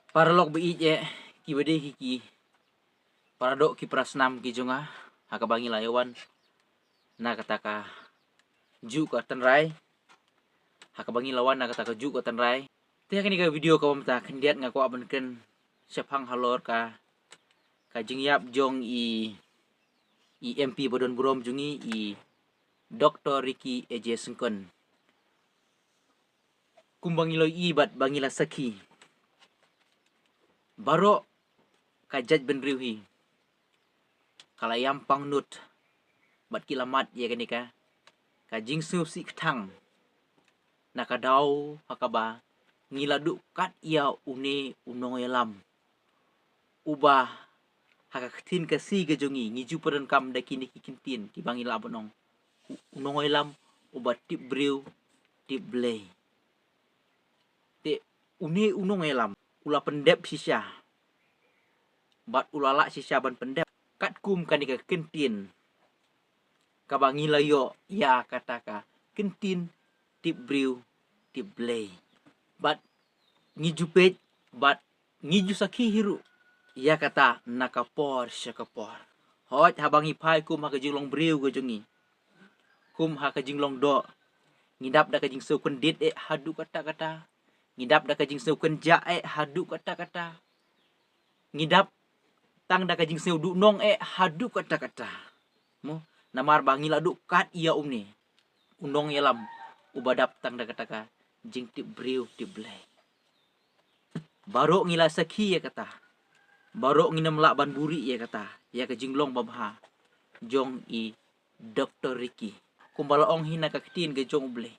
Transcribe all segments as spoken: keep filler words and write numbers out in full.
Paralok ba ïeit, eh, ki ba dei ki, ki paradoh ki parasnam ki jong nga, ha kaba ngi la ïa wan na kata ka juh ka tynrai, ha kaba ngi la wan na kata ka juh ka tynrai. Te ha kane ka video kaba mynta khyndiat nga kwah ban kren shaphang halor ka, ka jingïap jong i, i M P ba don burom jong ngi, i Doctor Ricky A J Syngkon. Kumba ngi la ïohi bad ba ngi la sakhi, baroh ka jaitbynriew hi ka la ïam pangnud bad ki la mad ïa kane ka, ka jingsngewsih kthang, na ka daw ha kaba ngi la duh kat ïa une u nongïalam uba ha ka ktien Khasi ka jong ngi, ngi ju pyndonkam da kine ki kyntien kiba ngi lah ban ong, u, u nongïalam uba tip briew tip Blei. Te une u nongïalam u la pyndep shisha bad u la lah shisha ban pyndep katkum kane ka kyntien kaba ngi la ïoh ïa kata ka kyntien tip briew tip Blei. Bad ngi ju peit bad ngi ju sakhi hi ruh ïa kata na ka por sha ka por. Hooid, haba ngi phai kum ha ka jinglong briew ka jong ngi, kum ha ka jinglong doh, ngi dap da ka jingsngewkyndit eh haduh katta katta, ngi dap da ka jingsngewkynjah eh haduh katta katta, ngi dap tang da ka jingsngewduhnong eh haduh katta katta. Mo, namar ba ngi la duh kat ïa une u nongïalam uba dap tang da kata ka jingtip briew tip Blei. Baroh ngi la sakhi ïa kata, baroh ngim lah ban buhrieh ïa kata, ïa ka jinglong babha jong i Doctor Ricky. Kumba la ong hi na ka ktien ka jong U Blei,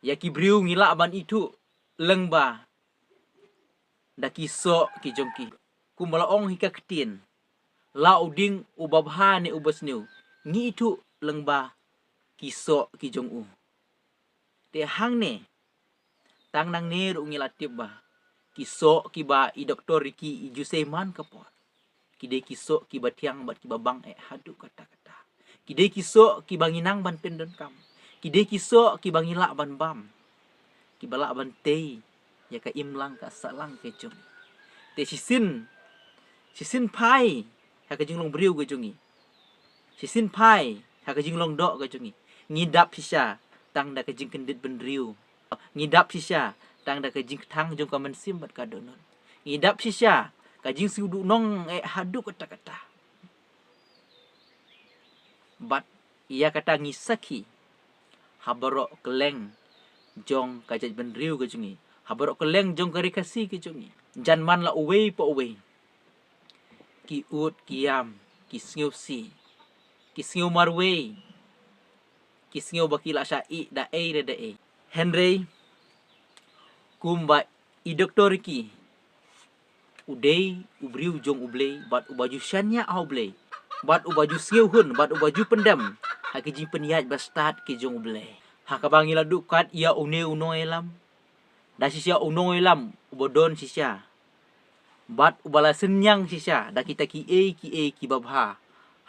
ïa ki briew ngi lah ban ithuh lyngba da ki soh ki jong ki. Kumba la ong hi ka ktien, la u dieng uba bha ne uba sniew, ngi ithuh lyngba ki soh ki jong u. Te hangne, tang nangne ruh ngi la tip ba ki soh kiba i Doctor Ricky i ju sei man ka por, ki dei ki soh kiba thiang bad kiba bang eh haduh katta katta. Ki dei ki soh kiba ngi nang ban pyndonkam. Ki dei ki soh kiba ngi lah ban bam, kiba lah ban tei ïa ka imlang ka sahlang ka jong. Te shisien, shisien phai ha ka jinglong briew ka jong ngi, shisien phai ha ka jinglong doh ka jong ngi, ngi dap shisha tang da ka jingkyndit bynriew. Ngi dap shisha tang da ka jingkthang jong ka mynsiem bad ka dohnud. Ngi dap shisha ka jingsngewduhnong eh haduh katta katta. Bad ïa kata ngi sakhi ha baroh kylleng jong ka jaitbynriew ka jong ngi, ha baroh kylleng jong ka ri Khasi ka jong ngi. Jan man la uwei pa uwei, ki ud ki ïam, ki sngewsih, ki sngew marwei, ki sngew ba ki la shah ïeh da ei re da ei. Hynrei kumba i Doctor Ricky u dei u briew jong U Blei bad uba ju shaniah ha U Blei bad uba ju sngewhun bad uba ju pyndem ha ki jingpynïaid ba stad ki jong U Blei. Ha kaba ngi la duh kat ïa une u nongïalam, da shisha u nongïalam uba don shisha bad uba la synñiang shisha da kita kiei kiei kiba bha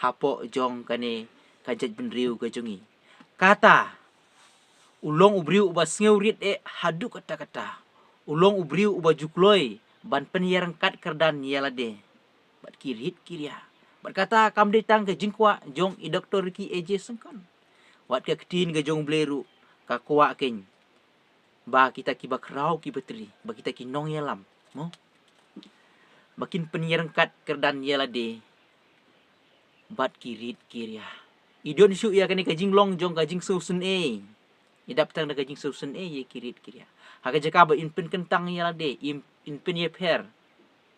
hapoh jong kane ka jaitbynriew ka jong ngi. Kata u long u briew uba sngewrit eh haduh katta katta. U long u briew uba ju kloi ban pynïaryngkat kyrdan ïa lade bad ki rit ki ria. Bad kata kam dei tang ka jingkwah jong i Doctor Ricky A J Syngkon. Wat ka ktien ka jong U Blei ruh ka kwah kein ba kita kiba khraw kiba tri, ba kita ki nongïalam, mo, ba kin pynïaryngkat kyrdan ïa lade bad ki rit ki ria. I don shuh ïa kane ka jinglong jong ka jingsngewsynei. I dap tang da ka jingsngewsynei ïa ki rit ki ria. Ha ka jaka ba in pynkyntang ïa lade, in, in pynïapher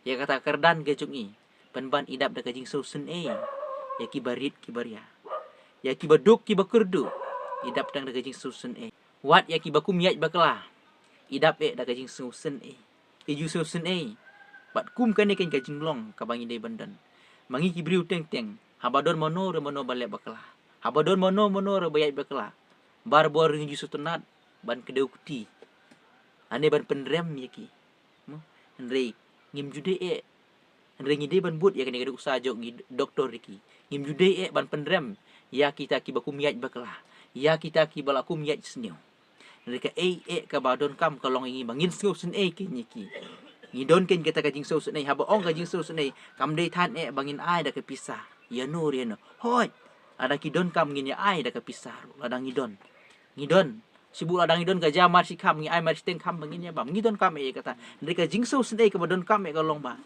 ïa kata ka kyrdan ka jong i, pynban i dap da ka jingsngewsynei ïa kiba rit kiba ria, ïa kiba duk kiba kyrduh, i dap tang da ka jingsngewsynei. Wat ïa kiba kum ïaid bakla, i dap eh da ka jingsngewsynei. I ju sngewsynei. Bad kum kane kein ka jinglong kaba ngi dei ban don. Ma ngi ki briew teng teng, haba don mano re mano ba leh bakla, haba don mano mano re ba ïaid bakla, barabor ngi ju sngewtynnat ban kdew kti, lane ban pynrem ïa ki. Mo? Hynrei ngim ju dei eh. Hynrei ngi dei ban bud ïa kane ka duksa jong i Doctor Ricky. Ngim ju dei eh ban pynrem ïa kita kiba kum ïaid bakla, ïa kita kiba la kum ïaid sniew. Hynrei kaei eh kaba donkam ka long ïa ngi ba ngin sngewsynei kein ïa ki. Ngi don kein kata ka jingsngewsynei, haba ong ka jingsngewsynei kam dei than eh ba ngin ai da ka pisa. Ïa no re no. Hooid. Lada ki don kam ngin ïa ai da ka pisa ruh. Lada ngi don. Ngi don. Shibun lada ngi don ka ja mar shi kham ngi ai mar shiteng kham ba ngin ïa bam. Ngi don kam eh kata. Hynrei ka jingsngewsynei kaba don kam eh ka long ba,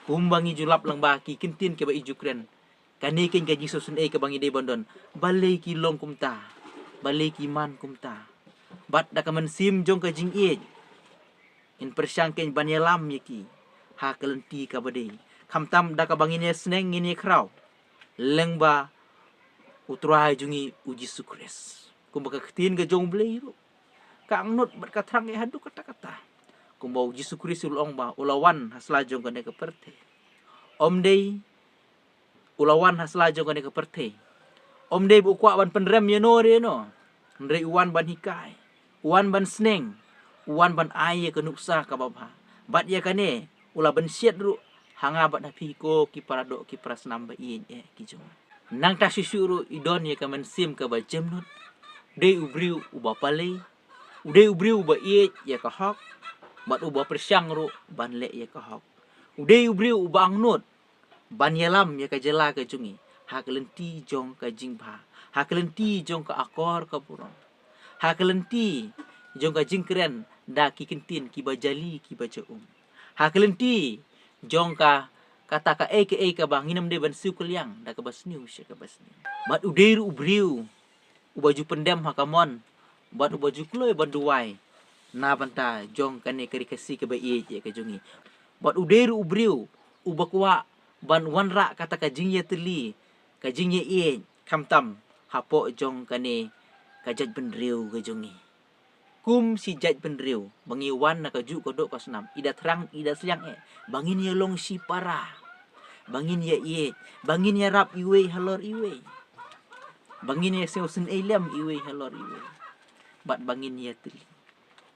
kumba ngi ju lap lang ba ki kyntien kiba i ju kren. Kane kein ka jingsngewsynei kaba ngi dei ban don. Balei ki long kumta? Balei ki man kumta? Bad da ka mynsiem jong ka jingïeit, ngin pyrshang kein ban ïalam ïa ki ha ka lynti kaba dei. Khamtam da kaba ngin ïasneng, ngin ïakhraw lyngba U Trai jong ngi U Jisu Khrist. Kumba ka ktien ka jong U Blei ruh ka angnud bad ka thrang eh haduh katta katta. Kumba U Jisu Khrist u la ong ba u la wan ha sla jong kane ka pyrthei. Ym dei u la wan ha sla jong kane ka pyrthei. Ym dei ba u kwah ban pynrem ïa no re no. Hynrei u wan ban hikai. U wan ban sneng. U wan ban ai ïa ka nuksa kaba bha. Bad ïa kane u la ban shet ruh ha nga bad ha phi ko ki para doh ki para snam ba ïeit eh ki jong nga. Nangta shuh shuh ruh i don ïa ka mynsiem kaba jemnud. Dei u briew uba palei. U dei u briew uba ïeit ïa ka hok. Bad uba pyrshang ruh ban leh ïa ka hok. U dei u briew uba angnud ban ïalam ïa ka jylla ka jong ngi ha ka lynti jong ka jingbha, ha ka lynti jong ka akor ka burom, ha ka lynti jong ka jingkren da ki kyntien kiba jali kiba ja um, ha ka lynti jong ka kata kaei kaei kaba ngin ym dei ban siew kylliang da kaba sniew sha kaba sniew. Bad u dei ruh u briew uba ju pyndem ha ka mon bad uba ju kloi ban duwai na bynta jong kane ka Ri Khasi kaba ïeit ïa ka jong ngi. Bad u dei ruh u briew uba kwah ban wanrah kata ka jingïatylli, ka jingïaieit, khamtam hapoh jong kane ka jaitbynriew ka jong ngi. Kum shi jaitbynriew ba ngi wan na kajuh ka doh ka snam, i da thrang i da sliang eh ba ngin ïalong shipara, ba ngin ïaieit, ba ngin ïarap iwei halor iwei, ba ngin ïasngewsynei lem iwei halor iwei, bad ba ngin ïatylli.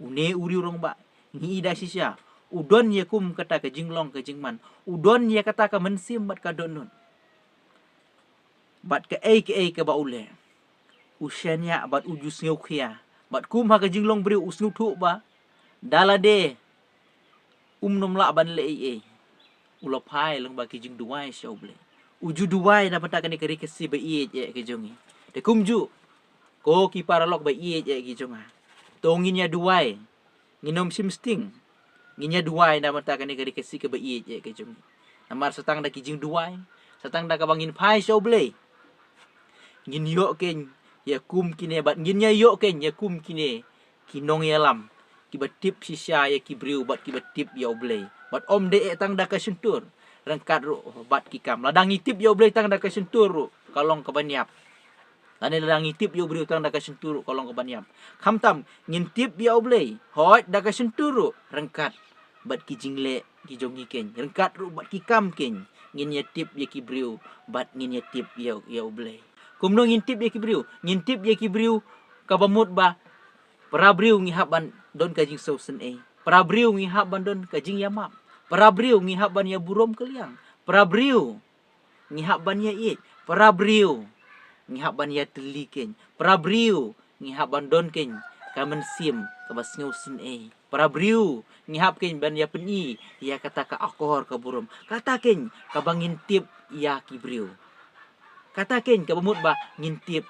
Une u riewrangbah, ngi i da shisha, u don ïa kum kata ka jinglong ka jingman, u don ïa kata ka mynsiem bad ka dohnud. Bad kaei kaei kaba u leh, u shaniah bad u ju sngewkhia. Bad kum ha ka jinglong briew u sngewthuh ba da lade um nym lah ban leh ei ei, u la phai lyngba ki jingduwai sha U Blei. U ju duwai na bynta kane ka Ri Khasi ba ïeit ïa ka jong ngi. Te kumjuh, ko ki paralok ba ïeit ïa ka jong nga, to ngin ïa duwai. Ngin ym shim sting. Ngin ïa duwai na bynta kane ka Ri Khasi kaba ïeit ïa ka jong ngi. Namar sa tang da ki jingduwai, sa tang da kaba ngin phai sha U Blei, ngin ïoh kein ïa kum kine bad ngin ïa ïoh kein ïa kum kine ki nongïalam kiba tip shisha ïa ki briew bad kiba tip ïa U Blei. Bad ym dei eh tang da ka shyntur, ryngkat ruh bad ki kam. Lada ngi tip ïa U Blei tang da ka shyntur ruh ka long kaba niap. Lane lada ngi tip ïa u briew tang da ka shyntur ruh ka long kaba niap. Khamtam ngin tip ïa U Blei, hooid da ka shyntur ruh, ryngkat bad ki jingleh ki jong ngi kein, ryngkat ruh bad ki kam kein, ngin ïa tip ïa ki briew bad ngin ïa tip ïa, ïa U Blei. Kumno ngin tip ïa ki briew? Ngin tip ïa ki briew kaba mut ba para briew ngi hap ban don ka jingsngewsynei. Para briew ngi hap ban don ka jingïamap. Para briew ngi hap ban ïaburom kylliang. Para briew ngi hap ban ïaieit. Para briew ngi hap ban ïatylli kein. Para briew ngi hap ban don kein ka mynsiem kaba sngewsynei. Para briew ngi hap kein ban ïapyni ïa kata ka akor ka burom. Kata kein kaba ngin tip ïa ki briew. Kata kein kaba mut ba ngin tip.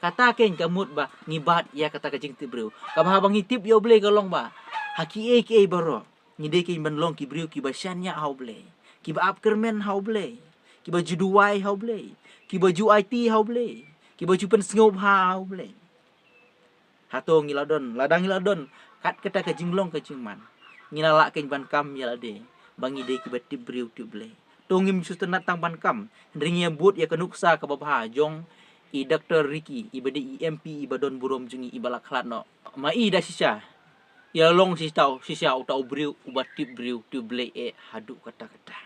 Kata kein ka mut ba ngi bat ïa kata ka jingtip briew. Kaba haba ngi tip ïa U Blei ka long ba ha kiei kiei baroh ngi dei kein ban long ki briew kiba shaniah ha U Blei, kiba ap kyrmen ha U Blei, kiba ju duwai ha U Blei, kiba ju aiti ha U Blei, kiba ju pynsngewbha ha U Blei. Hato ngi la don, lada ngi la don kat kata ka jinglong ka jingman, ngi la lah kein ban kam ïa lade ba ngi dei kiba tip briew tip Blei? To ngim shu tynnat tang ban kam, hynrei ngi ïa bud ïa ka nuksa kaba bha jong i Doktor Ricky, iba dei i M P iba don burom jong ngi, iba la khlad noh. Ma i da shisha, i la long shisha, shisha uta u briew uba tip briew tip Blei eh haduh katta katta.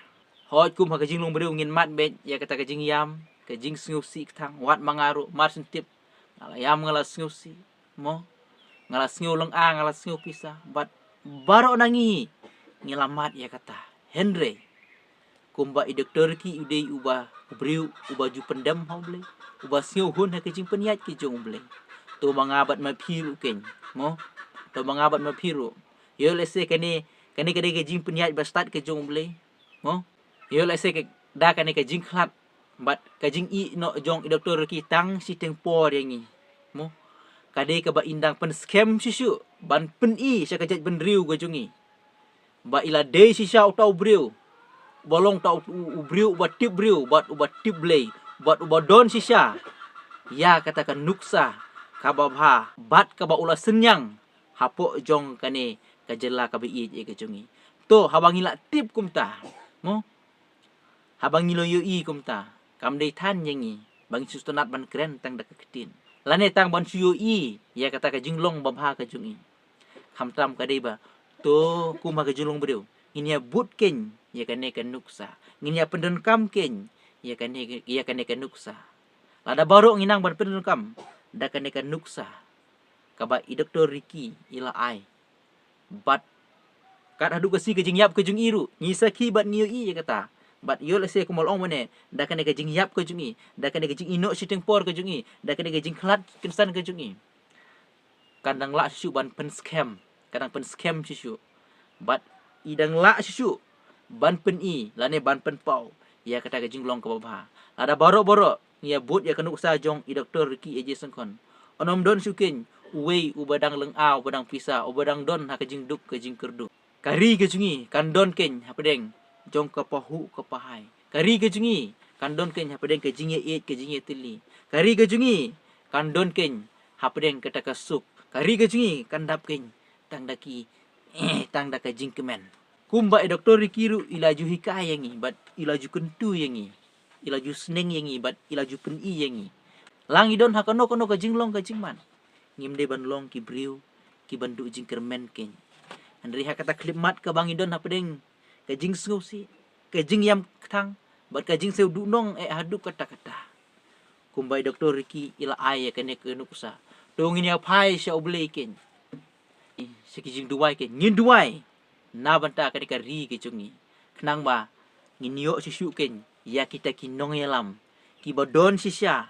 Hooid, kum ha ka jinglong briew ngin mad beit ïa kata ka jingïam, ka jingsngewsih kthang, wat ma nga ruh mar shen tip. Nga la ïam, nga la sngewsih, mo. Nga la sngew lynga, nga la sngew pisa, bad baroh na ngi ngi la mad ïa kata. Hynrei kumba i Doktor Ricky u dei uba u briew uba ju pyndem ha U Blei, uba sngewhun ha ka jingpynïaid ka jong U Blei. To ma nga bad ma phi ruh kein, mo. To ma nga bad ma phi ruh. Ïoh lehse kane Kane ka dei ka jingpynïaid ba stad ka jong U Blei. Mo? Ïoh lehse ka, da kane ka jingkhlad bad ka jingïehnoh jong i Doktor Ricky tang shiteng por ïa ngi. Mo? Ka dei kaba in dang pynskhem shisha ban pyni sha ka jaitbynriew ka jong ngi ba i la dei shisha uta u briew uba long uta u, u, u briew uba tip briew bad uba tip Blei bad uba don shisha ïa kata ka nuksa kaba bha bad kaba u la synñiang hapoh jong kane ka jylla kaba ïeit ïa ka jong ngi. To haba ngi la tip kumta, mo, haba ngi la ïohi kumta, kam dei than ïa ngi ba ngi shu sngewtynnat ban kren tang da ka ktien lane tang ban shu ïohi ïa kata ka jinglong babha ka jong ngi. Khamtam ka dei ba to kum ha ka jinglong briew ngin ïa bud keiñ ïa kane ka nuksa, ngin ïa pyndonkam keiñ ïa kane, ïa kane ka nuksa. Lada baroh ngi nang ban pyndonkam da kane ka nuksa kaba i Doktor Ricky i la ai. Bad kat haduh ka sngi ka jingïap ka jong i ruh ngi sakhi bad ngi ïohi ïa kata. Bad ïoh lehse kumba la ong mynne, da kane ka jingïap ka jong i, da kane ka jingïehnoh shiteng por ka jong i, da kane ka jingkhlad kynsan ka jong i, kan dang lah shisha ban pynskhem, kan dang pynskhem shisha. Bad i dang lah shisha ban pyni lane ban pynpaw ïa kata ka jinglong kaba bha. Lada baroh baroh ngi ïa bud ïa ka nuksa jong i Doktor Ricky A J Syngkon, un ym don shuh keiñ uwei uba dang lynga, uba dang pisa, uba dang don ha ka jingduk ka jingkyrduh. Ka ri ka jong ngi kan don keiñ hapdeng jong ka pahuh ka pahai. Ka ri ka jong ngi kan don keiñ hapdeng ka jingïaieit ka jingïatylli. Ka ri ka jong ngi kan don keiñ hapdeng kata ka suk. Ka ri ka jong ngi kan dap keiñ tang da ki, eh, tang da ka jingkmen. Kumba i Doktor Ricky ruh i la ju hikai ïa ngi bad i la ju kyntu ïa ngi, i la ju sneng ïa ngi bad i la ju pyni ïa ngi. La ngi don ha kano kano ka jinglong ka jingman, ngim dei ban long ki briew ki ban duh jingkyrmen keiñ. Hynrei ha kata khyllipmat kaba ngi don hapdeng ka jingsngewsih, ka jingïam kthang bad ka jingsngew duhnong eh haduh katta katta, kumba i Doktor Ricky i la ai ïa kane ka nuksa, to ngin ïa phai sha U Blei keiñ, sha ki jingduwai keiñ, ngin duwai na bynta kane ka ri ka jong ngi, khnang ba ngin ïoh shisha keiñ ïa kita ki nongïalam kiba don shisha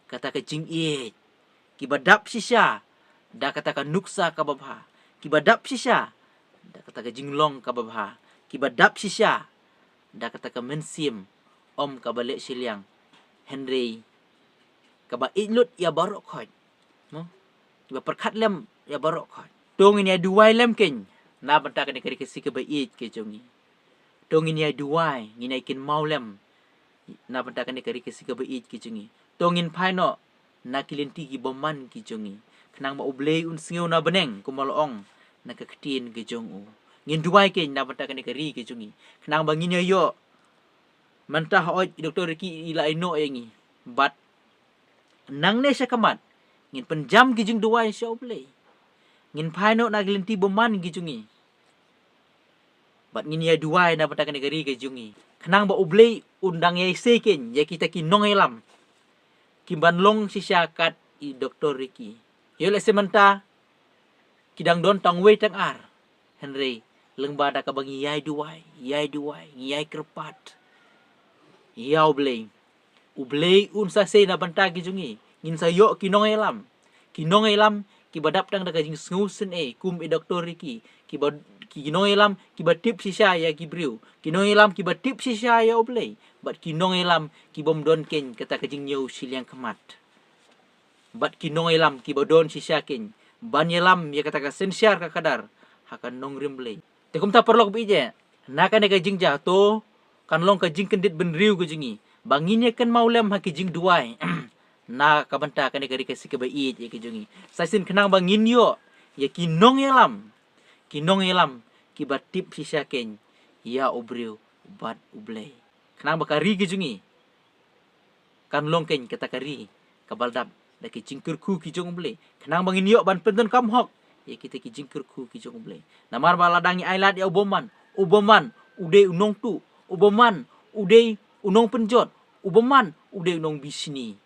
kata ka jingïeit, kiba dap shisha da kata ka nuksa kaba bha, kiba dap shisha da kata ka jinglong kaba bha, kiba dap shisha da kata ka mynsiem, ym kaba leh shiliang, hynrei kaba ïeit lut ïa baroh khoit, mo, kiba pyrkhat lem ïa baroh khoit. To ngin ïa duwai lem keiñ na bynta kane ka ri Khasi kaba ïeit ka jong ngi. To ngin ïa duwai, ngin ïa kynmaw lem na bynta kane ka ri Khasi kaba ïeit ka jong ngi. To ngin phai noh na ki lynti ki bymman ki jong ngi, khnang ba U Blei un sngew na bneng kumba la ong na ka ktien ka jong u. Ngin duwai keiñ na bynta kane ka ri ka jong ngi, khnang ba ngin ïa ïoh, mynta hooid i Doktor Ricky i la ïehnoh ïa ngi, bad nangne sha khmat ngin pynjam ki jingduwai sha U Blei. Ngin phai noh na ki lynti bymman ki jong ngi bad ngin ïa duwai na bynta kane ka ri ka jong ngi, khnang ba U Blei un dang ïa sei keiñ ïa kita ki nongïalam ki ban long shisha kat i Doktor Ricky. Ïoh lehse mynta ki dang don tang wei tang ar, hynrei lyngba da kaba ngi ïai duwai, ïai duwai, ngi ïai kyrpad ïa U Blei, U Blei un sa sei na bynta ki jong ngi. Ngin sa ïoh ki nongïalam, ki nongïalam kiba dap tang da ka jingsngewsynei kum i Doktor Ricky, kiba, ki nongïalam kiba tip shisha ïa ki briew, ki nongïalam kiba tip shisha ïa U Blei, bad ki nongïalam ki bym don keiñ kata ka jingñiew shiliang khmat, bad ki nongïalam kiba don shisha keiñ ban ïalam ïa kata ka synshar ka khadar ha ka nongrim Blei. Te kumta paralok ba ïeit, na kane ka jingjia to kan long ka jingkyndit bynriew ka jong ngi ba ngin ïa kynmaw lem ha ki jingduwai na ka bynta kane ka ri Khasi kaba ïeit ïa ka jong ngi, sa shisien khnang ba ngin ïoh ïa ki nongïalam, ki nongïalam kiba tip shisha keiñ ïa u briew bad U Blei, khnang ba ka ri ka jong ngi kan long keiñ kata ka ri kaba la dap da ki jingkyrkhu ki jong U Blei, khnang ba ngin ïoh ban pyndonkam hok ïa kita ki jingkyrkhu ki jong U Blei. Namar ba lada ngi ailad ïa u bymman, u bymman u dei u nongtuh, u bymman u dei u nongpynjot, u bymman u dei u nongbishni,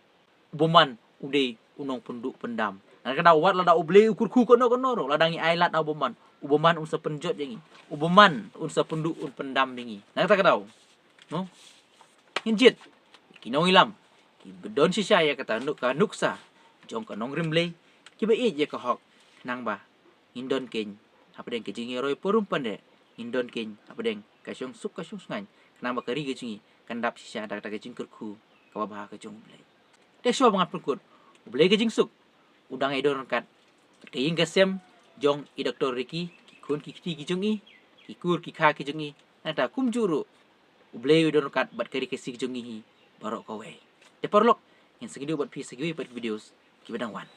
u bymman u dei u nongpynduh pyndam. Na kata ka daw wat lada U Blei u kyrkhu kano kano ruh, lada ngi ailad ha u bymman, u bymman un sa pynjot ïa ngi, u bymman un sa pynduh un pyndam ïa ngi. Na kata ka daw, no? Ngin jied ki nongïalam kiba don shisha ïa kata nuk, ka nuksa jong ka nongrim Blei, kiba ïeit ïa ka hok, khnang ba ngin don keiñ hapdeng ka jingïaroi parum pandeh ngin don keiñ hapdeng ka shongsuk ka shongsngain, khnang ba ka ri ka jong ngi kan dap shisha da kata ka jingkyrkhu kaba bha ka jong U Blei. Te shuwa ba ngan pynkut, U Blei ka jingsuk u dang ïai don ryngkat bad ka ïing ka sem jong i Doctor Ricky, ki khun ki kti ki jong i, ki kur ki kha ki jong i, nangta kumjuh ruh U Blei u don ryngkat bad ka ri ka si ka jong ngi hi baroh kawei. Te paralok, ngin sa ïakynduh bad phi sa kiwei pat ki videos kiba dang wan.